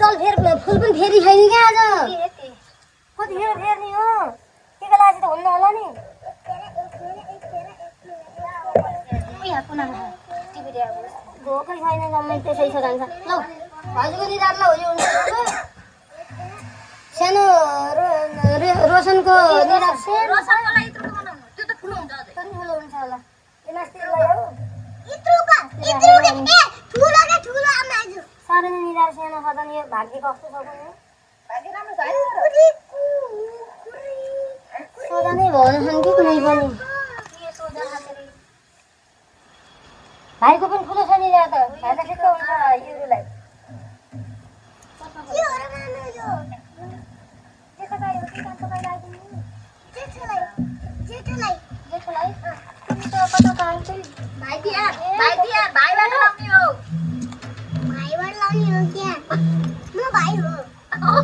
जल फुल पनि फेरि छैन क्या आज कतिखेर फेर्ने हो टीका लागि त हुन्न होला नि धोकै छैन जम्मै त्यसै छ जान्छ ल हजुरको दिदार ल हो सानो रोशनको दिदार रोशनलाई यत्रो बनाउनु त्यो त ठुलो हुन्छ अझै पनि ठुलो हुन्छ होला एमास्तिर ल्याऊ यत्रोका ए ठुलो आमा आज सानो निदार सानो सदन यो भाग्य कस्तो छ भने भाग्य राम्रो छ सोधा नै भएन छन् कि कुनै पनि के सोधा खासरी भाइको पनि ठुलो छ नि यहाँ त भाइले ठिक्क हुन्छ युरुलाई के हो र मानु यो जेठो गाई हो कि कान्छो गाई लाग्दिनु जेठोलाई तिमी त कता कान्छो भाइ तिहार भाइबाट लाउने हो भाइबाट लाउने हो क्या म भाइ हो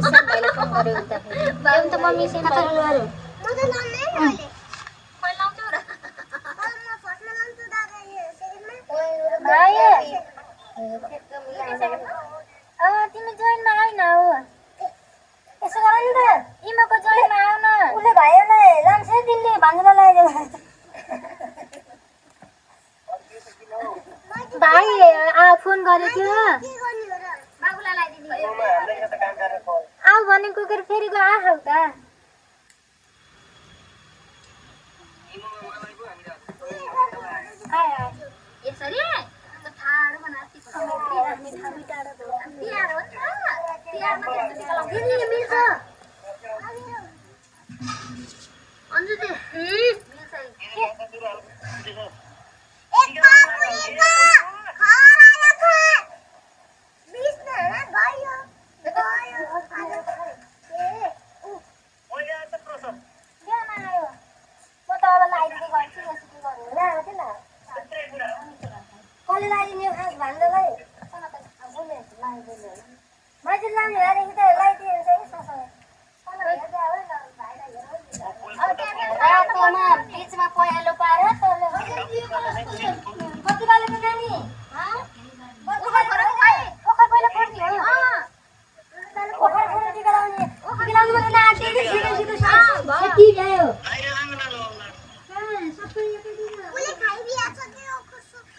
सबैले फोन गर्यो उता फेरि भाइ त मम्मी सेन गरे म त लान्नै न अहिले कहिले लाउँछौ र म फर्स्टमा लाउँछु दादा यो सेकेन्डमा भाइ तिमी जोइनमा आइन हो यसो गर नि त इमाको जोइनमा आउ न उसले भाइलाई लान्छ दिल्ली भान्जुला लगाइदेऊ भाइ फोन गरेको थियो बाबुलाई लगाइदिने आऊ भनेको के फेरि गयो आऊ त यसरी ठाडो बनाती राख्ने ठाउँ टाढो तिहार हो नि त तिहारमा दिदीले मिल्छ अन्जु दे मिल्छ एक बाबुको घर आयो खा बिस्न गयो ओया त प्रसन्न के आयो म त अब लाइदिने गर्छु यसरी गर्नु ल के ल कसले लाइदिने खास भन्दैलाई बोले लाइदिने मैले लाने भएदेखि त लाइदिन्छ कि ससँग रातोमा बिचमा पहेँलो पारेर कति बाले त नानी ओखर पहिला पर्ने हो ओखर पहिला टिका लाउने मात्रै नाच्यो कि छिटो यति भयो सबै एकै दिन उसले खाइदिएको छ त्यो ओखर सक्छ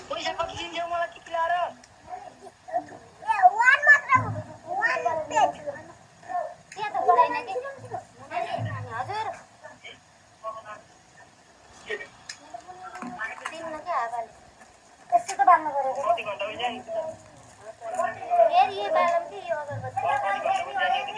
पैसा कति दिन्छौ मलाई के पिलाएर? ए वान मात्र हो, वान पेज। छैन कि हजुर दिन्न के हावाले यस्तो त बाल्नु परेको फेरि यो बालम कि यो अगरबत्ती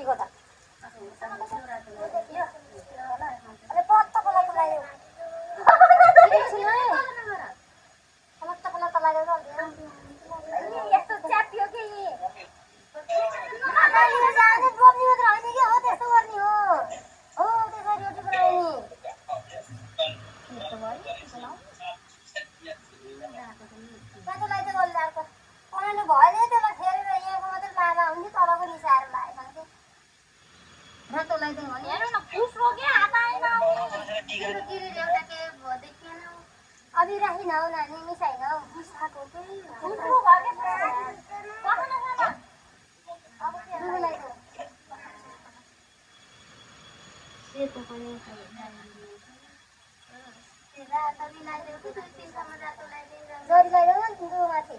को त अरे पत्ता पला त लाग्यो पत्ता पला त लाग्यो यस्तो च्यातियो के नानीले जाने बोम्नी मात्र हैन के हो त्यस्तो गर्ने हो त्यसरी रोटी बनाउने त्यसलाई चाहिँ गल्ला त उनीहरूले भएन त्यसलाई फेरेर यहाँको मात्रै लागा हुन्थ्यो तलको निसाएर लागेको थियो रातोलाई चाहिँ भने हेर्नु न फुस्रो के हात आएन तिरो एउटा के देखिएन अभी राखी नौ नानी मिसाइ नौ फुस्राको केही फुस्रो भयो के अब के रुलाई त सेतो पनि रातो मिलाइदेऊ कि दुई तिनसम्म रातो लगाइदिएर जरी लगाइदेऊ न तिम्रो माथि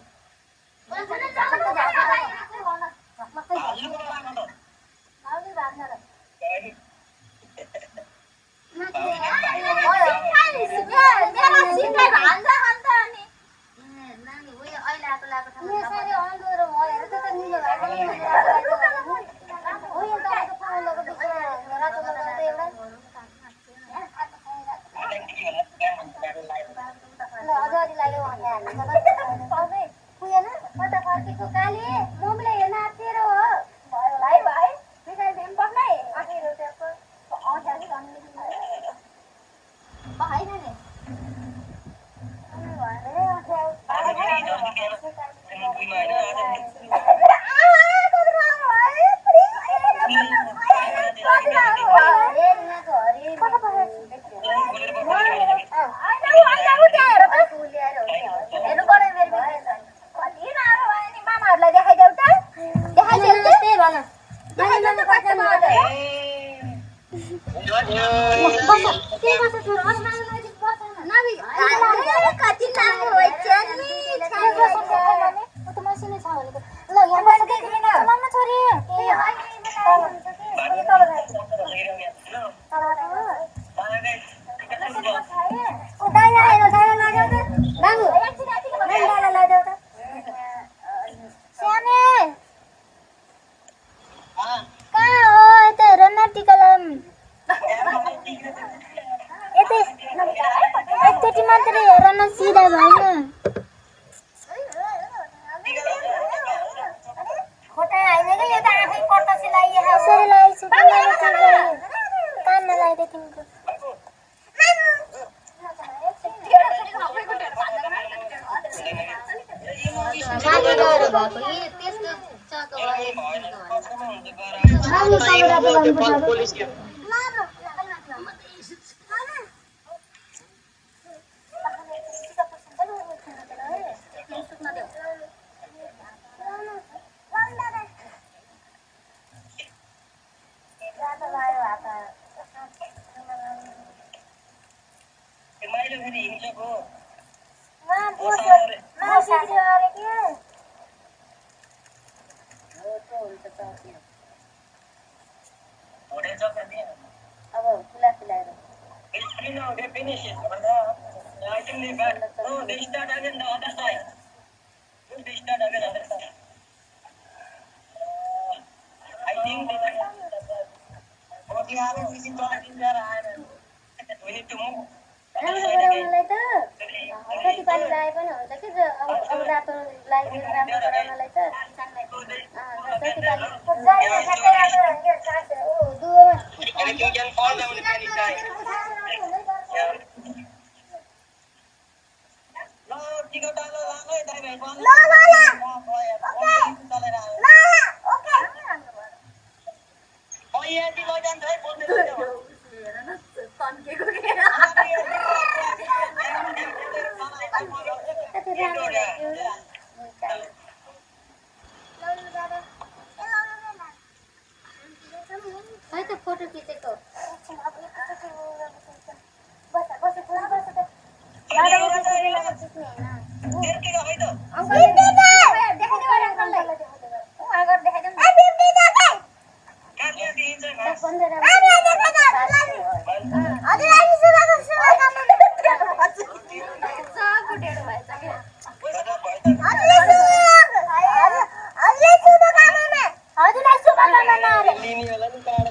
लिने होला नि काड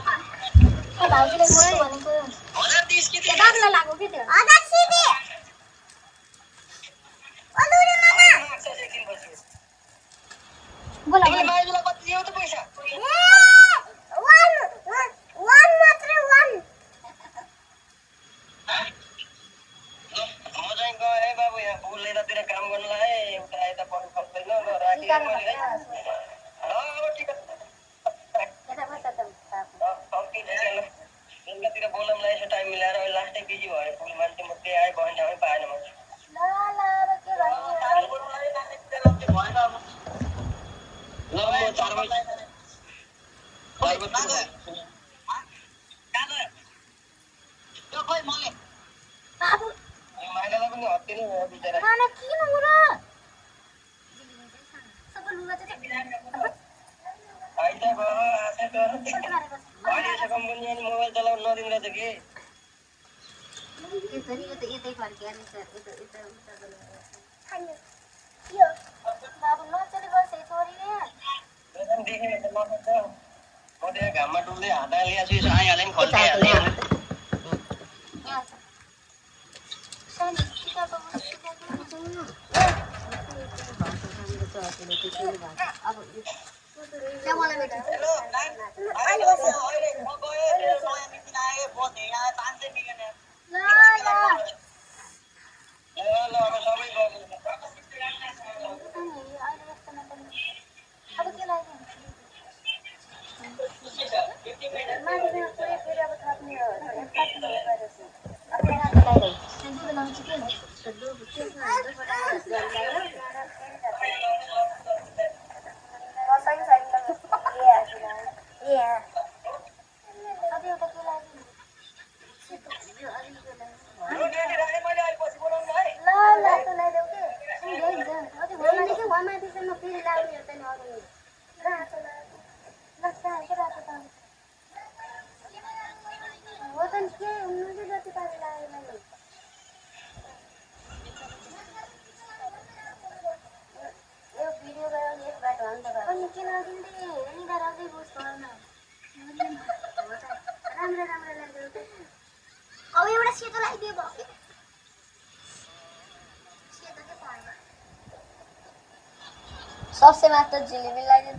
भाउजूले मोटो भनेको 1030 के त्यो दामलाई लाग्यो के त्यो 1030 ओलुरे मामा बोला बोला माइजूलाई कति दियो त पैसा one मात्र one म चाहिँ गए बाबु यहाँ फुल यतातिर काम गर्नलाई एउटा यता पर्नु सक्दैन ल राखी मैले है अब टिकट यता बस त बेलुकातिर बोलाउँला यसो टाइम मिलाएर अहिले लास्टै बिजी भयो फुल मान्छे म त्यही आएँ बहिनी ठाउँमै पाएन म ल अब के गर्ने ल म 4 बजे त्यो खोइ मैले बाबु माइलालाई पनि हत्ते नै भयो बिचरा खाना किन हो र सबै लुगा चाहिँ आइता भयो आशा गर अहिले यसो कम्पनी अनि मोबाइल चलाउन नदिनु रहेछ कि यो धरी यतै फर्किया नि सर यता यो बाबु नचले गर्छ छोरीले एकदम देखेँ त नसक्छ म त्यहाँ घाममा डुल्दै हात हालिया छु यसो आइहाले नि खल्किहाल्यो अब एउटा सेतो लगाइदियो भयो सेतो के पाएन सबसे मात्र जिलेबी लगाइदियो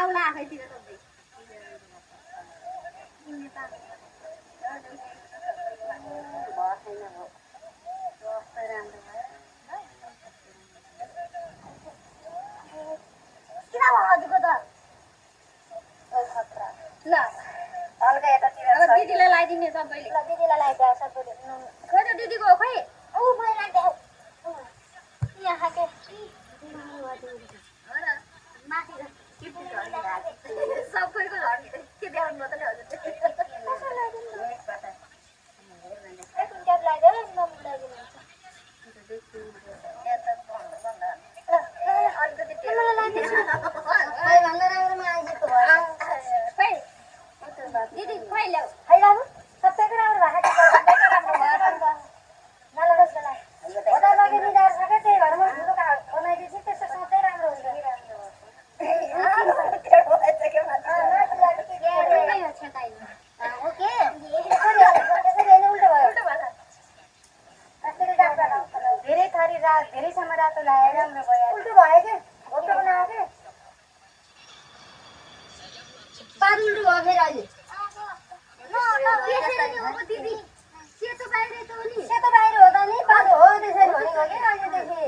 आउला आफैतिर सबै दिदीलाई लगाइदिने सबैले ल दिदीलाई लगाइदिए सबैले खोइ त दिदीको खोइ औ मलाई लाग्दै यहाँ के हो र माथि सबैको झर्ने के देखाउनु भयो त नि हजुर दिदी खोइ ल्याऊ खै बाबु सबैको राम्रो भएको धेरै समय रातो लगाएर राम्रो भयो उल्टो भयो के उल्टो बनायो के पाद उल्टो भयो फेरि अहिले दिदी सेतो बाहिर त हो नि सेतो बाहिर हो त नि पादो हो त्यसरी भनेको के अहिलेदेखि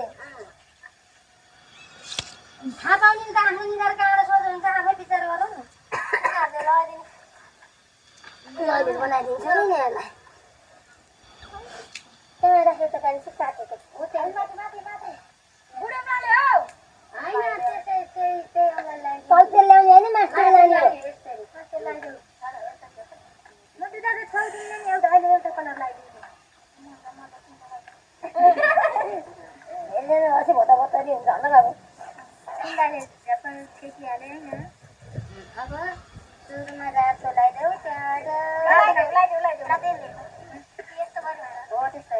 थाहा पाउने नि त आफ्नो निधार कहाँबाट सोध्यो भने चाहिँ आफै विचार गरौँ न लगाइदिनु बनाइदिन्छु नि यहाँलाई त्यहाँ राखेर त गाडी चाहिँ काटेको हो त्यहाँ माथि माथि माथि बुढाले हौ होइन त्यही अनलाइन पैसा ल्याउने होइन मास्टर ल्याउने हो पैसा ल्याइदिनु म त दादा छोडिदिनु नि एउटा अहिले एउटा कलर लगाइदिन्छु यसले अझै भोता भोतरी हुन्छ होला बाबु तिनीहरूले झ्याप्पा ठेकिहाल्यो होइन अब सुरुमा रातो लगाइदेऊ त्यहाँबाट लगाइदेऊ यस्तो गर्नु हो त्यस्तो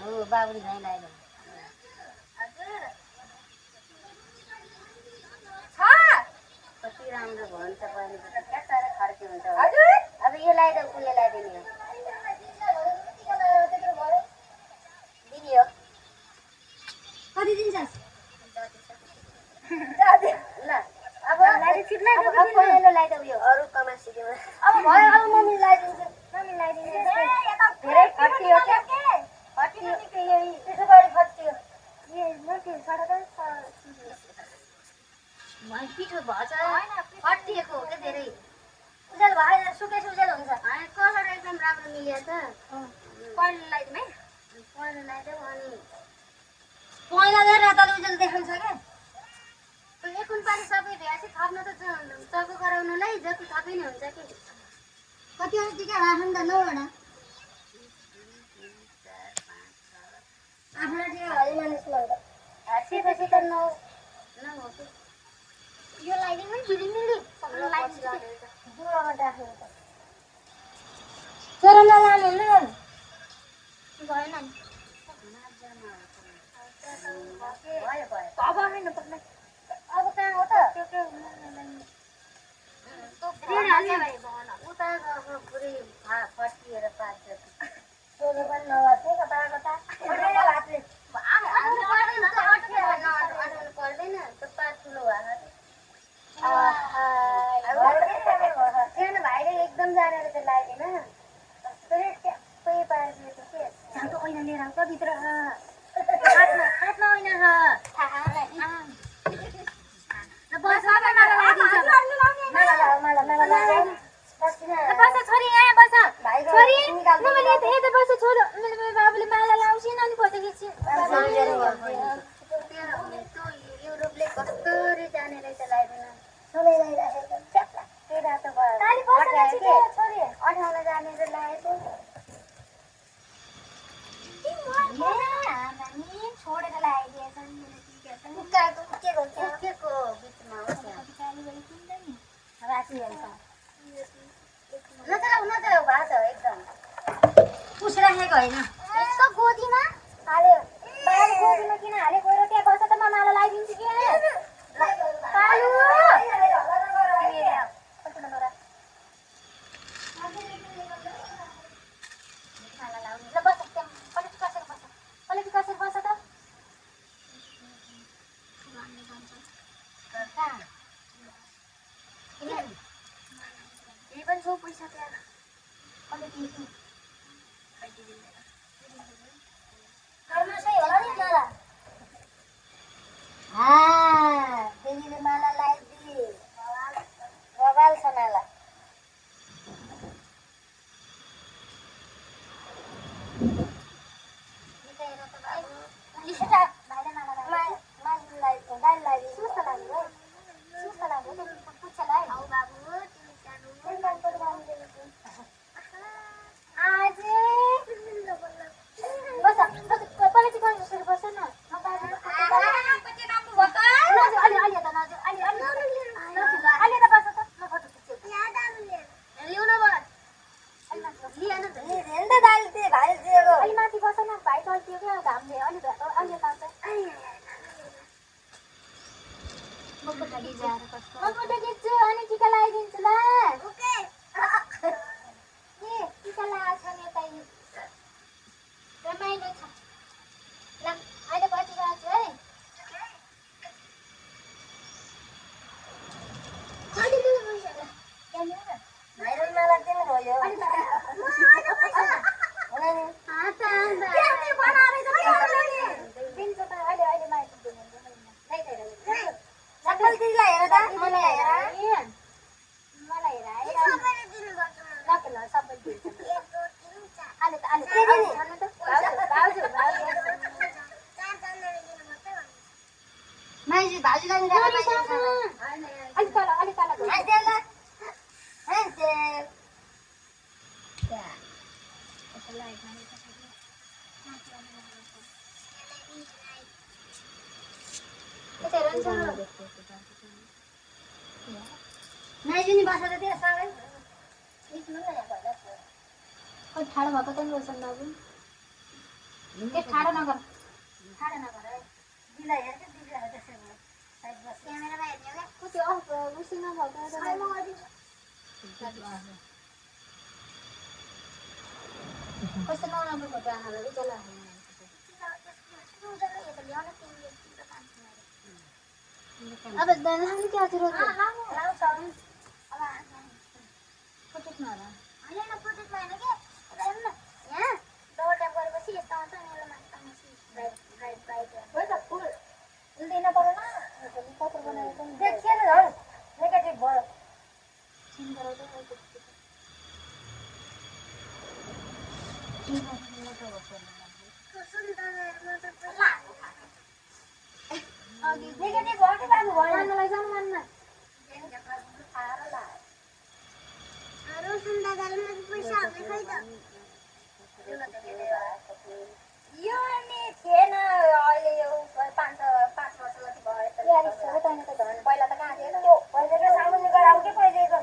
हो बाबुले झैँ लगाइदिनु हजुर कति राम्रो भन्छ पनि क्या साह्रो खर्की हुन्छ हजुर अब यो लगाइदेऊ उयो लगाइदिने दिने हो कति दिन्छस् ल अब पहिलो लगाइदेऊ यो अरू कमा सिक्यो अब भयो अब मम्मी लगाइदिन्छु मम्मी लगाइदिनु धेरै खर्की हो क्या त्यसो गरी खर्की हो पिठो भएछ फटिएको हो क्या धेरै उज्यालो भएन सुकेपछि उज्यालो हुन्छ कलर एकदम राम्रो मिल्यो त पहेँलो लगाइदिउँ है पहेँलो लगाइदेऊ अनि पहेँलो र रातले उज्यालो देखाउँछ क्या एक पालि सबै भ्यासी थप्न त चको गराउनुलाई जति थपै नै हुन्छ कि कतिवटा टिका राख्नु त 9वटा 8वटा टिका हरि मानिसमा त हाँसेपछि त 9 हो कि यो लगाइदिनु नि झिलिमिली सबैले लगाइदिन्छ दुवामा राख्नु त चोरमला लानु हुन्न भएन नि भयो अब आएन पर्ने अब कहाँ हो त उता पुरै फर्किएर पार्छ सोधे पनि नगर्थे कता कता पर्दैन त्यो पात ठुलो भएको सानो भाइले एकदम जानेर चाहिँ लगाइदिएन ट्याप्पै पारिदिएको के झ्याउको ऐना लिएर आउँछ भित्र हातमा ऐना बाबुले माला लाउँछ अनि फोटो खिच्छ युरोपले कस्तरी जाने रहेछ लगाइदिन सबै लगाइराखेको के रातो भयो 18 जानेर लगाएको छोडेर लगाइदिएछन् उकेको बिचमा हो नचलाउ भात हो एकदम पुस राखेको होइन यसको गोदीमा हाल्यो बाबु गोदीमा किन हालेको र त्यहाँ बस्छ त म माला लगाइदिन्छु कि कालु पैसा त्यहाँ घरमा सही होला नि माला दिदीले माला लगाइदिए बगाल छ माला नाइजुनी बसेर त्यहाँ सारै ठाडो भएको त नि बस्छ नबु त्यो ठाडो नगर ठाडो नगर है दिला हेर के दिला त्यसै भयो साइड बस क्यामेरामा हेर्ने हो क्या कति अफ उसी नभएको कस्तो नराम्रो फोटो आएर उज्यालो अब लाग्ने क्या थियो फोटोमा होला होइन फोटोमा होइन के यहाँ डबल ट्याप गरेपछि यस्तो आउँछ नि हो त फुल उल्टिन पर्दैन पत्र बनाएको देखिएन झन् नेगेटिभ भयो नेगेटिभ भयो कि बाबु भयो मलाई जानु मान्न यो नि थिएन अहिले यो 5 वर्ष जति भयो पहिला त कहाँ थियो त्यो पहिलेको सामुन्ने गराउ के पहिलेको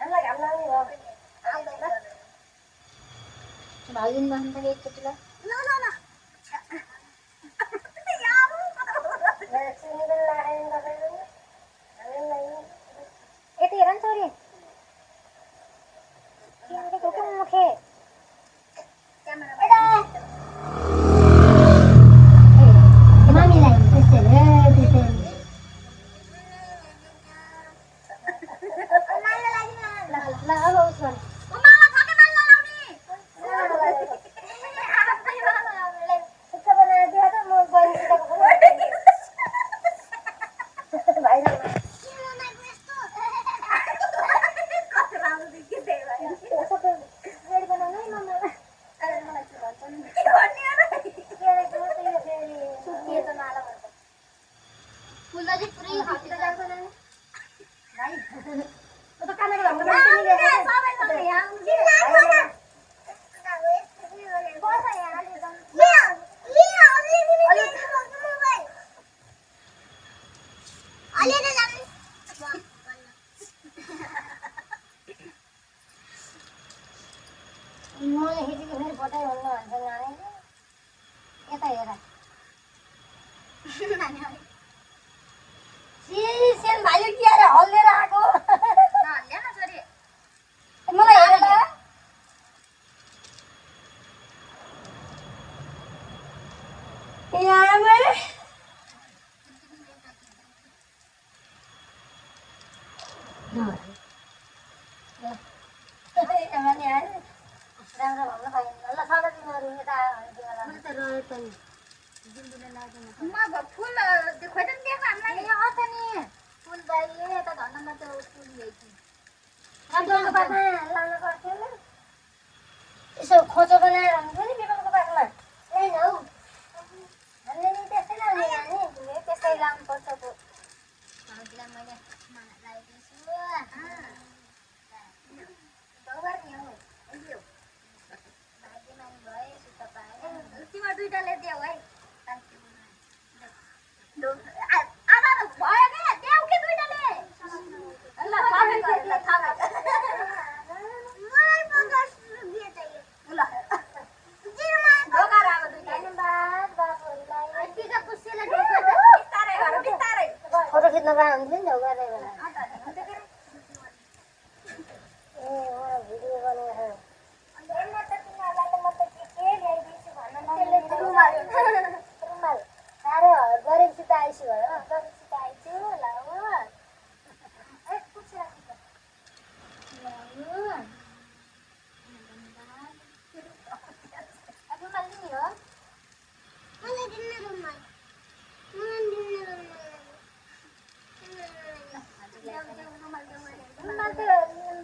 हामीलाई घाम लाग्ने भयो आउँदैन भागिन बस्नु त एकचोटि ल यति हेर नि छोरी मुखे मामीलाई त्यसरी ल अब उस गर्नु यसो खोचो बनाएर हुन्थ्यो नि बिपनको बाटोमा ल्याइन हौ हामीले नि त्यस्तै लाउने नि त्यस्तै लाउनु पर्छ पो भाउजूलाई मैले लगाइदिएको छु भाइजी मानी भयो सुत्ता पाएँ तिम्रो दुईटा ल्याइदियौ है फोटो खिच्न पाउँथ्यो नि झौका भिडियो बनाएर रुमाल साह्रो गरिबसित आइसु भयो गरिबसित आइछु ल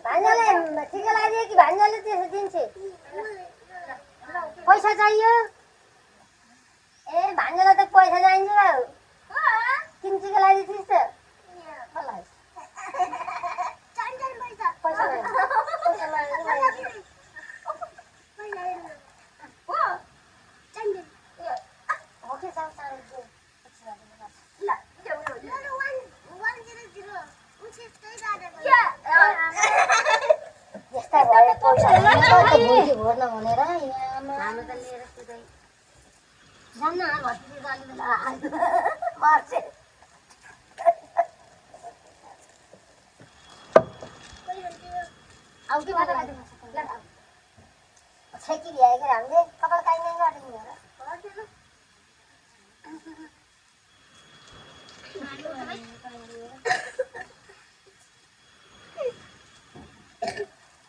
भान्जाले ठिकै लाग्यो कि भान्जाले त्यसो दिन्छ पैसा चाहियो ए भान्जालाई त पैसा चाहिन्छ किन्चीको लागि थिइस् त यस्ता भयो पैसा भर्न भनेर यहाँ जान्न भट्टी गाली बेला मार्छे अब के बात गर्दै ल छेकी ल्याए के हामीले कपाल काट्ने गर्दिन र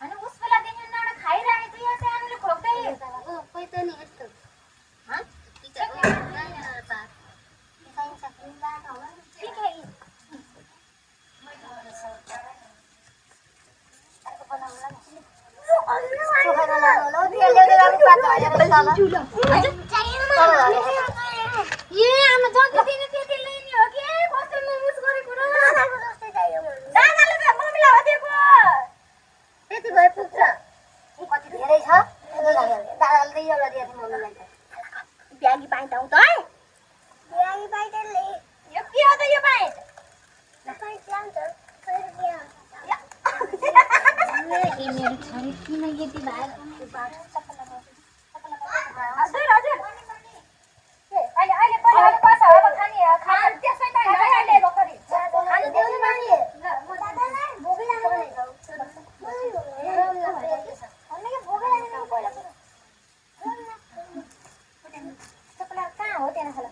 अनि उस बेला देखि नडा खाइरहेको थियो चाहिँ हामीले खोक्दै कोही त नि यस्तो ह त्यति भए पुग्छ कति धेरै छ दादाले त एउटा दिएको थियो मम्मीलाई ब्यागी पाइन्छ आउँछ है ब्यागी पाइँटले यो के हो त यो पाइँट मेरो छोरी किन यति भएर हजुर हजुर अहिले पहिला पास अब खाने खाना त्यसै त अहिले भर्खरै खानु देउनु माने दादालाई भोकै लाग्यो कहाँ हो त्यहाँ खाला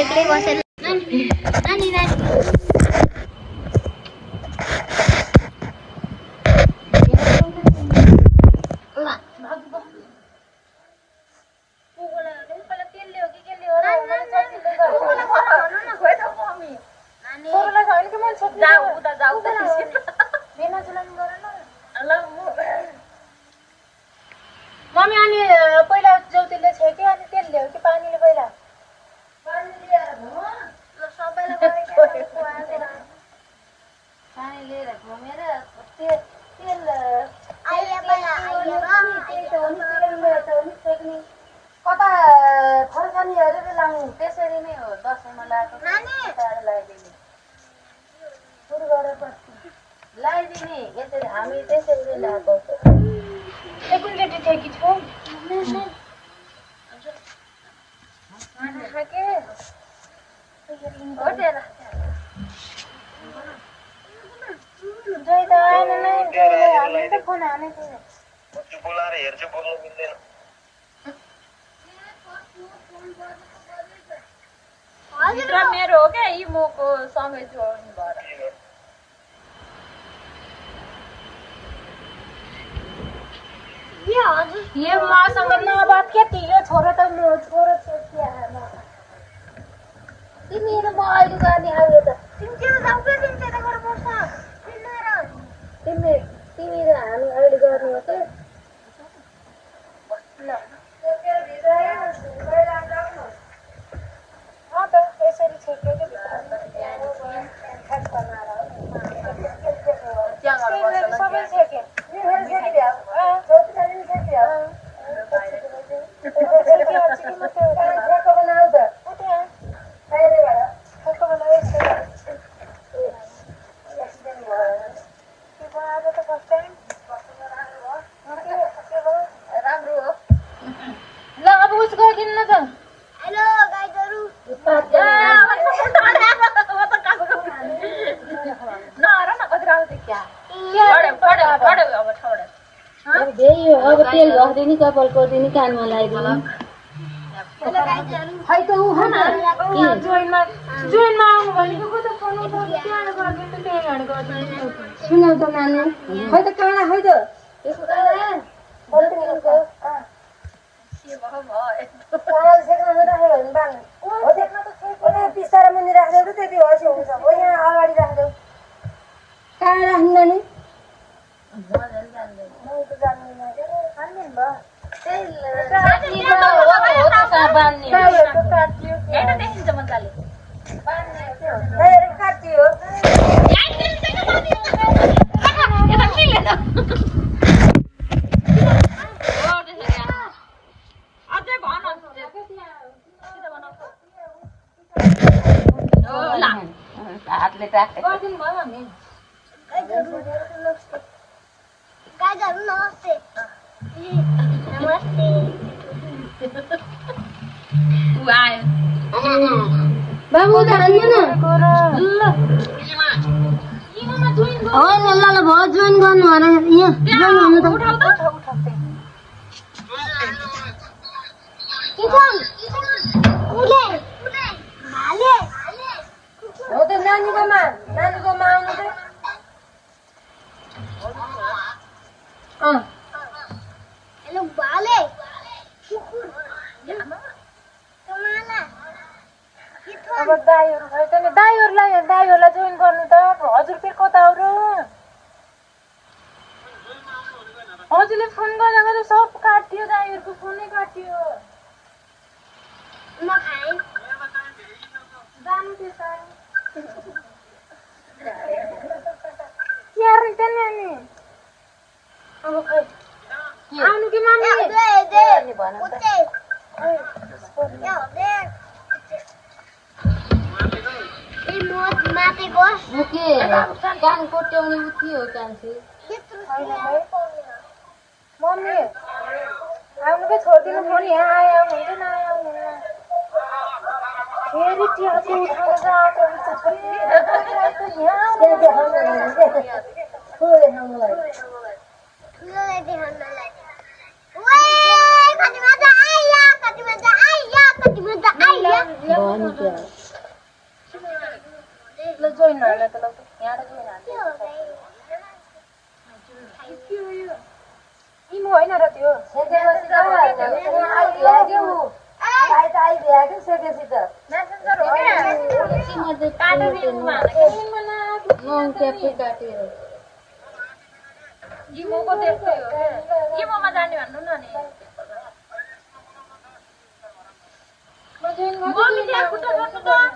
एक्लै बसेर नानी मम्मी अनि पहिला ज्योतिले छेक्यो अनि तेल ल्यायो कि पानीले पहिला पानी लिएर घुमेर तेल कता फर्कानी हेरेर लाउनु त्यसरी नै हो दसैँमा लगाइदिने सुरु गरेर लगाइदिने यसरी हामी त्यसरी नै लगाएको कुन केटी ठेकी छौ फोन हानेको बोलाएर हेर्छु बोल्नु मिल्दैन मेरो हो क्या इमोको सँगै जोड्नु भएर ये मासँग नबात के यो छोरो त छोरो तिमी र म अहिले जाने आयो त तिमी र हामी अहिले गर्ने हो कि यसरी छेक्यो सबै छेक्यो राम्रो हो ल अब उस गरिदिनु न त अब तेल घस्दिनी कपाल कोर्दिनी कानमा लगाइदिनु खै त उ हो न जोइनमा आउनु भनेको को त फोन उठाउँछ त्यहाँ गर्दिनु त त्यही गाडी गर्दिनु सुन्यौ त नानी खै त काँडा खै त यसो काँडा बोल्दिनुको बिस्तारै मुनि राख्दै त्यति हसी हुन्छ हो यहाँ अगाडि राख्दै कहाँ राख्नु नि हातले राख्दै गरिदिनु भयो नि गाइजहरु नमस्ते नमस्ते उ आयो बाबु त हान्नु न ल हो ल ल ल भयो जोइन गर्नु होला यहाँ जोइन हुनु त उठाउ त उठाउ किसन उले भाले हो त नानीकोमा आउनु त हेलो भाले कुकुर कमाला अब दाइहरु भएछ नि दाइहरुलाई जोइन गर्नु त हजुर फेरि कता आउनु हजुरले फोन गर्दा गर्दा सब काटियो दाइहरुको फोनै काटियो म खाए जानु त्यसो यार त नानी अब खै आउनु कि मम्मी दे उते या दे ए मोत माते गोस मुके कान कोट्याउने उति हो कान्छी मम्मी आउनु के छोड्दिनु फोन यहाँ आए आउनुहुन्छ नआए आउनुहुन्न फेरि टियाको उठाउनु जाएको ल जोइन हाल्न त ल यहाँ जोइन हाल्नु इमो होइन र त्यो इमोको त्यस्तै हो इमोमा जाने भन्नु न नि मम्मी त्यहाँ खुट्टा गर्नु त त्यहाँ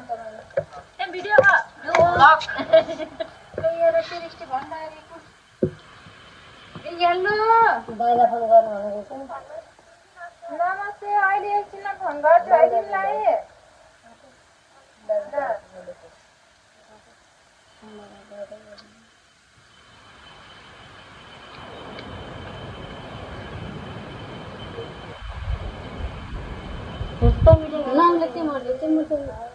भिडियो ब्लग हेर सिरिस्टी भण्डारीको हेलो दाइलाई फोन गर्नु भनेको नमस्ते अहिले एकछिनमा फोन गर्छु है तिमीलाई नाम लेख्दै मर्दै चाहिँ